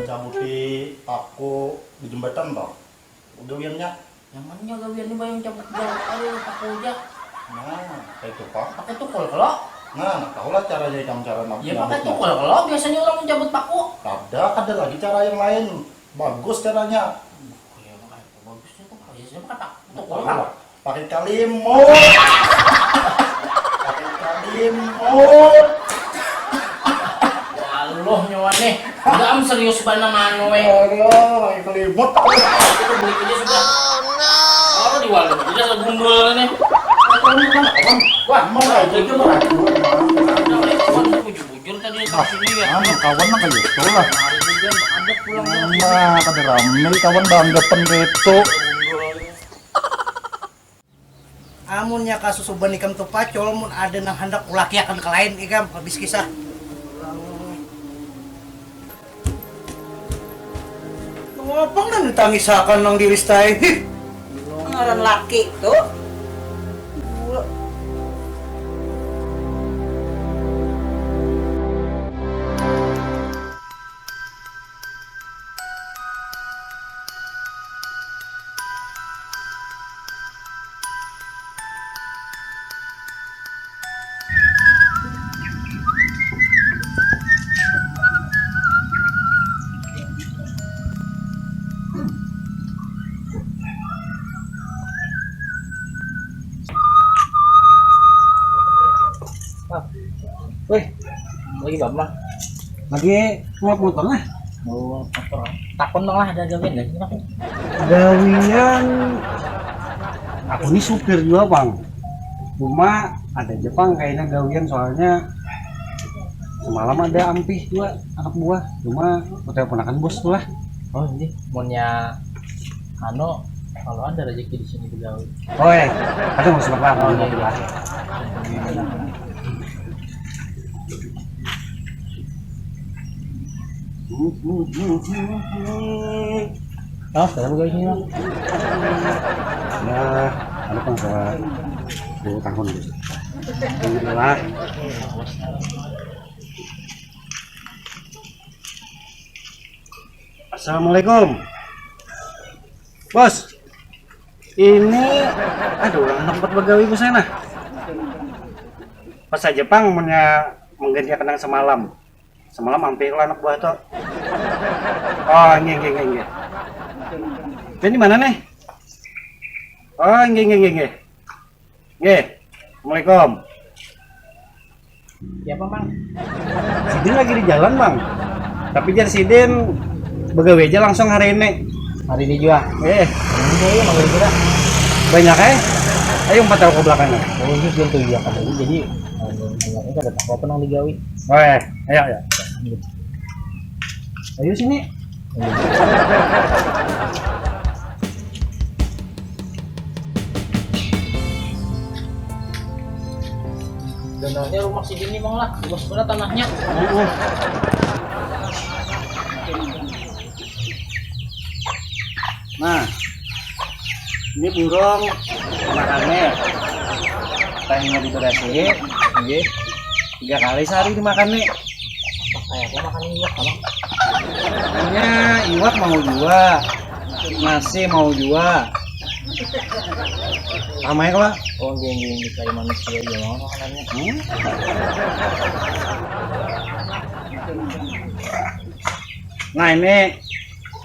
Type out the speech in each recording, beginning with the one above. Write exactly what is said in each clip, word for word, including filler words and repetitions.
Cabuti aku di jembatan toh. Gawiannya. Yang mana gawian ini bayang cabut jauh kali pakai aja. Nah, kayak itu pak. Pakai tukul kalau. Nah, nah tahulah caranya ikam cara. Ya pakai tukul kalau biasanya orang mencabut paku. Ada, ada lagi cara yang lain. Bagus caranya. Ya pakai itu bagusnya tuh. Biasanya pakai paku tukul kalau. Pakai kalimut. Pakai kalimut. Waluh nyawa nih. Udah am serius bana manu eh. Aduh, pakai kalimut. Kita beli aja sudah. Oh no. Kalau di waluh aja segundul nih. Wah, mau aja dia mau aja. Udah kayak kawan tuh bujur-bujur tadi di sini ya. Anu, kawan mah kayak itu lah. Hari juga ada pulang. Nah, kada ramai kawan banggapan gitu. Amunnya kasusuban ikam tu pacul, mun ada nang handak ulakiakan ka lain ikam, habis kisah. Mengapa nang ditangisakan nang diristai? Ngaran laki tu. Weh, lagi bapa? Lagi ngulap motor lah. Oh, motor. Takun dong lah, ada gawian dah. Gawian, aku ni supir juga pang. Cuma ada aja pang kayaknya gawian soalnya semalam ada ampih juga anak buah. Cuma aku teleponakan bos tu lah. Oh ini, munnya anu, kalau ada rezeki di sini begawi. Oh eh, ada mau sebentar. Oh iya, iya. Oh, saya mau gaji. Ya, ada pang salah dua tahun gitu. Alhamdulillah. Assalamualaikum. Bos, ini ada orang handak bagawi busana. Pas aja pang munnya menggantiakan yang semalam. Semalam ampih lah anak buah tu. Oh, nggih, nggih, nggih, nggih. Jadi mana nih? Oh, nggih, nggih, nggih, nggih. Nggih. Assalamualaikum. Siapa, Mang? Sidin lagi di jalan, Mang. Tapi jar sidin begawi aja langsung hari ini. Hari ini juga. Eh, ini saya mau kira. Banyak eh. Ayo empat tahu ke belakangnya. Oh, ini belum tuh iya kan. Jadi, eh, ini ada apa nang digawi? Oh, eh. Ayo, ayo. Ayo sini. Danaunya rumah si Dini, Mang, lah. Luas banget tanahnya. Nah, ini burung makannya. Tanya diberasihi, nggih. Tiga kali sehari dimakan nih. Kayak apa makan iwak, Abang? Punya iwak mau jua, nasi mau jua. Ramai kok. Oh, geng-geng di kayu manusia aja mau makanannya. Hmm? Nah, ini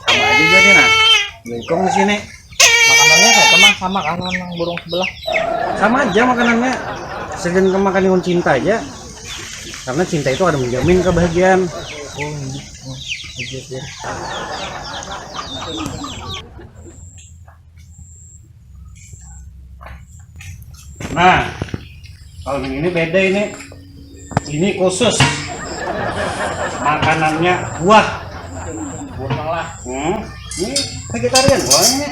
sama aja jadi nah. Bengkong di sini. Makanannya kayak sama, sama kan dengan burung sebelah. Sama aja makanannya. Segan ke makan dengan cinta aja. Karena cinta itu ada menjamin kebahagiaan. Oh, iya. Oh, iya, iya. Nah, kalau yang ini beda ini. Ini khusus makanannya buah. Buah lah. Hmm. Ini vegetarian buahnya.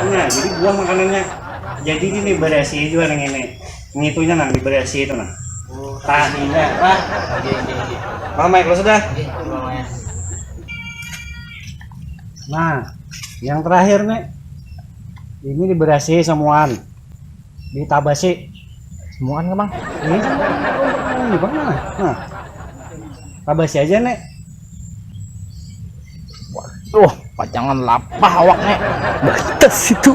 Nah, jadi buah makanannya. Jadi ini berasi juga yang ini. Ngitunya nang diberasi itu nah. Oh, tahinya. Wah. Iya, iya, iya. Mama kalau sudah. Iya, Mama. Nah, yang terakhir nih. Ini diberasi semuaan. Ditabasi. Semuaan ke, Mang? Ini semuaan. Ini, Bang, nah. Nah. Tabasi aja nih. Waduh, pacangan lapah awaknya. Batas itu.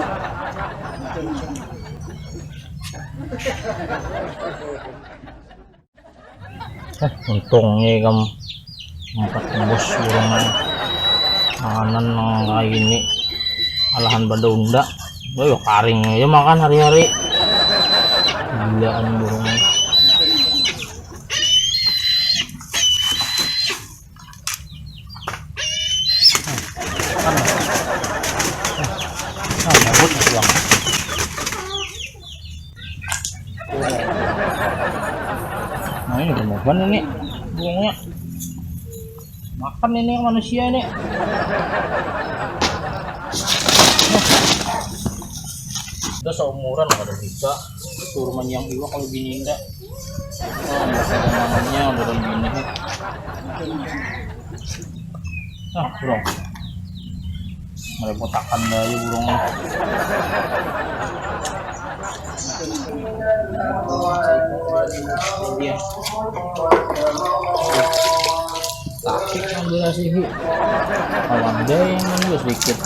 Eh, untungnya kamu empat bos orang makanan nang kayak ini alahan pada unda. Oh, ya karing aja makan hari-hari. Gilaan burung. Nah, nyabut nih, Bang. Nah, ini kemudian ini burungnya makan ini manusia ini. Udah seumuran ada bisa suruh manyang iwak kalau bini enggak. Nah, bahasa zamannya udah bini. Nah, bro. Mulai botakan bayi burung. Iya. Sakit yang durasi. Kawan deh yang sedikit.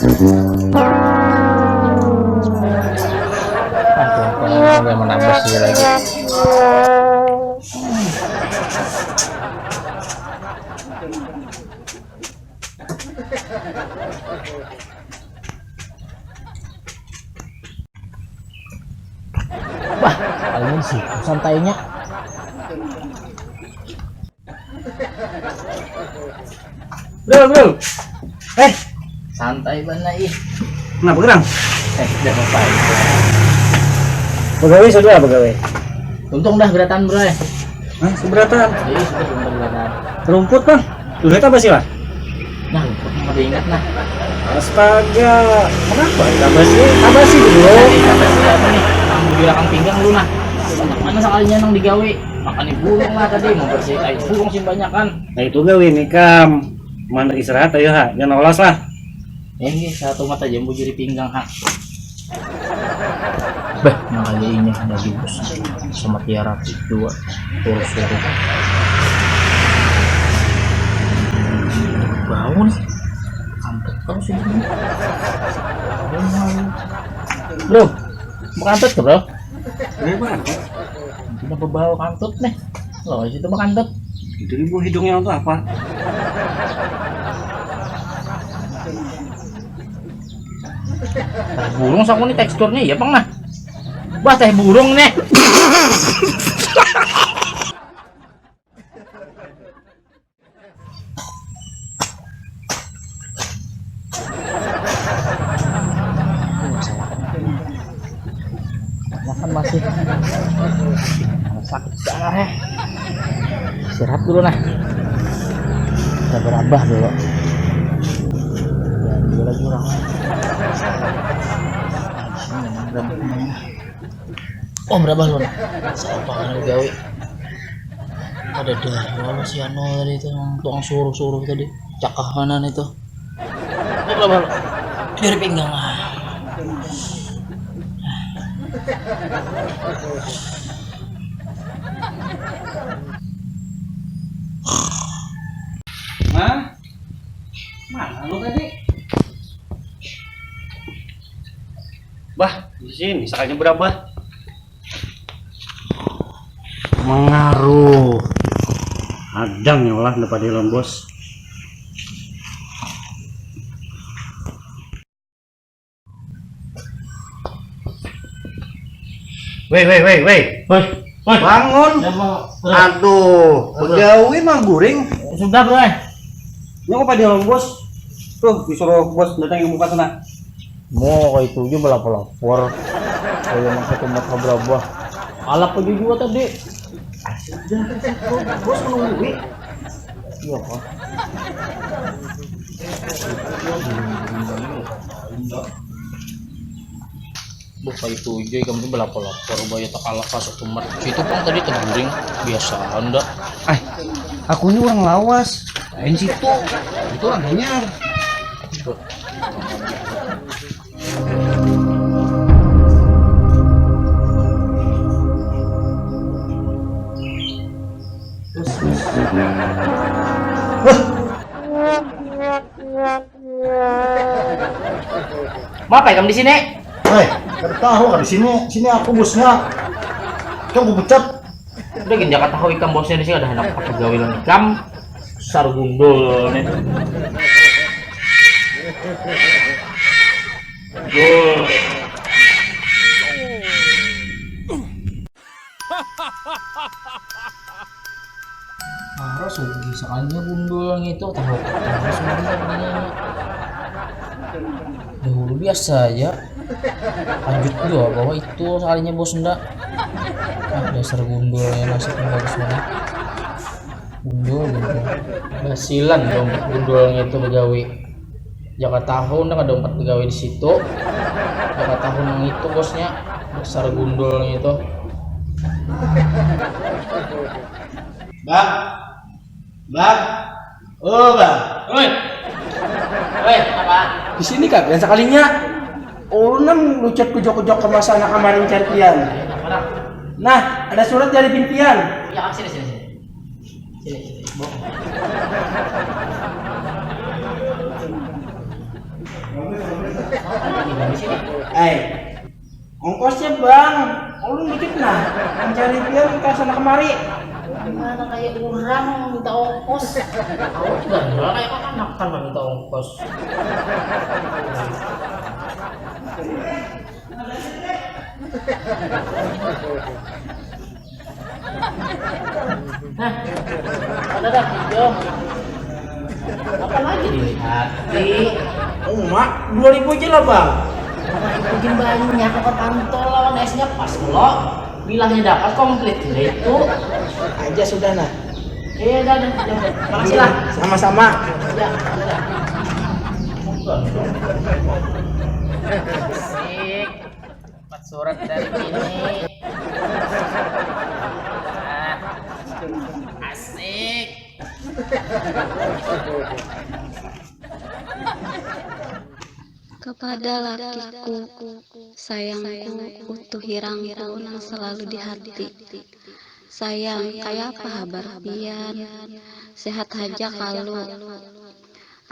Aduh, yang menambah sih lagi. Bah, kalian sih santainya. Bro, bro. Eh, santai bana ih. Kenapa gerang? Eh, tidak apa-apa. Pegawai sudah pegawai. Untung dah beratan bro eh. Hah, seberatan? Iya sudah untung beratan. Rumput bang. Duit apa sih lah? Nah, aku pada ingat nah. Astaga, kenapa? Tambah sih, tambah sih dulu. Jadi tambah sih apa nih? Nang di belakang pinggang lu nah. Banyak mana sekalinya nang digawe? Makan burung lah tadi, mau bersih air burung sih banyak kan. Nah itu gawe nih kam. Mana istirahat ayo ha, jangan olas lah. Ini satu mata jambu jadi pinggang ha. Beh, makanya ini ada di bos sama Tiara dua turus turus. Bangun, kampret kau sih ini. Bro, bukan tuh bro. Kenapa? Kenapa bawa kantut nih? Loh, itu mah kantut. Itu ibu hidungnya untuk apa? Teh burung saku nih teksturnya ya pang nah. Wah teh burung nih. Makan masih sakit banget eh. Istirahat dulu nah. Kita berabah dulu. Ya, dulu lagi orang. Ini memang berabah. Oh berapa lu? Siapa kan gawe? Ada dua lawan si Ano tadi itu yang tukang suruh-suruh tadi. Cakah kanan itu. Oh berapa lu? Dari pinggang ah. Hah? Mana lu tadi? Bah, di sini sakanya berapa? Mengaruh. Ada nyolah depan dalam bos. Weh, weh, weh, weh. Weh, weh. Bangun. Ya, Bang. Aduh, pegawai mah guring. Sudah, Bro. Ini apa dia bos? Tuh disuruh bos datang yang buka sana. Mau kayak itu aja melapor-lapor. Kayak masa tempat berabah. Alap aja juga tadi. Bos menunggu. Iya kah? Buka itu aja kamu tuh belapor-lapor bayar tak kalah pas aku mercu itu kan tadi terguring biasa anda. Eh, aku ini orang lawas. Lain situ. Itu orang hanyar. Mapa ikam di sini? Hei, kada tahu kan di sini. Sini aku bosnya. Kau aku pecat. Udah gini, jaka tahu ikam bosnya di sini, ada hendak pakai gawilan ikam. Sargundul nih. Gundul. Parah sugih, sakalinya gundul ngitu tahu kata sudah. Dahulu biasa aja, lanjut jua bahwa itu sakalinya bos nda. Ah, dasar gundul ya, nasibnya bagus banget. Gundul, gundul. Basilan dong gundul ngitu begawi. Jaka tahu nda kada umpat begawi di situ. Jaka tahu nang itu bosnya, dasar gundul ngitu. Bang, bang, oh bang. Woi, woi, apa? Di sini kah? Biasa kalinya. Ulun nang lucut kujok-kujok ke masa anak kemarin cari pian. Nah, ada surat dari pimpian. Ya, sini, sini, sini. Sini, sini. Bawa. Apa lagi, Bang, di sini? Eh, ongkosnya, Bang. Ulun dikit nah. Mencari pian ke sana kemari. Mana kayak orang minta ongkos. Aku juga enggak kayak kakanak kan minta ongkos. Nah, ada dah video. Apa lagi? Hati. Oh, Mak, dua ribu aja lah, Bang. Bikin banyak apa pantol lawan esnya pas lo. Bilangnya dapat komplit, udah itu. Aja sudah, nah. Iya, dah, dah, dah. Makasih lah. Sama-sama. Ya, udah. Asik. Dapat surat dari bini. Ah, asik. Kepada lakiku, sayangku, utuh hirangku nang selalu di hati. Sayang, kaya apa habar pian? Sehat haja kalu?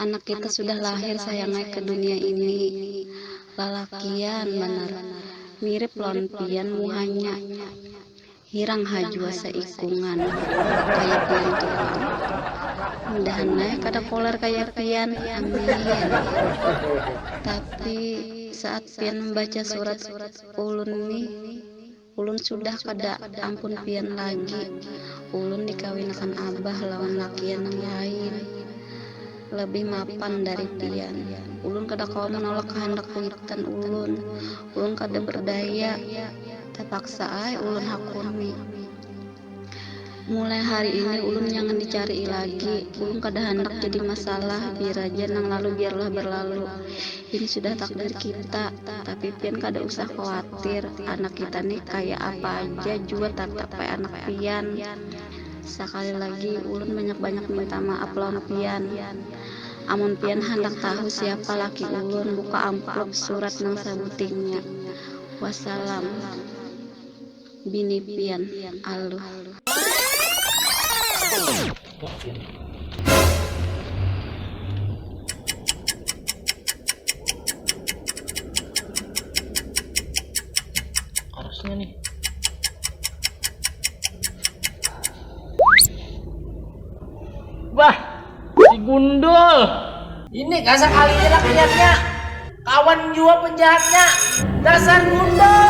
Anak kita sudah lahir, sayang ai, ke dunia ini. Lalakian banar. Mirip lawan pian muhanya. Hirang ha jua saikungan. Kaya pian tu pang. Mudahan ai kada koler kaya pian. Amin. Tapi saat pian membaca surat ulun nih, ulun sudah kada ampun pian lagi. Ulun dikawinakan abah lawan lakian nang lain. Lebih mapan dari pian. Ulun kada kawa menolak kehendak kuitan ulun. Ulun kada berdaya. Terpaksa ai ulun hakuni. Mulai hari ini ulun jangan dicari lagi. Ulun kada handak jadi masalah. Biar aja nang lalu biarlah berlalu. Ini sudah takdir kita. Tapi pian kada usah khawatir. Anak kita nih kaya apa aja jua tatap ai anak pian. Sakali lagi ulun banyak-banyak minta maaf lawan pian. Amun pian handak tahu siapa laki ulun, buka amplop surat nang sabutingnya. Wassalam. Bini pian, Aluh. Harusnya nih. Wah, si Gundul. Ini kasar kali ini rakyatnya. Kawan jua penjahatnya. Dasar Gundul.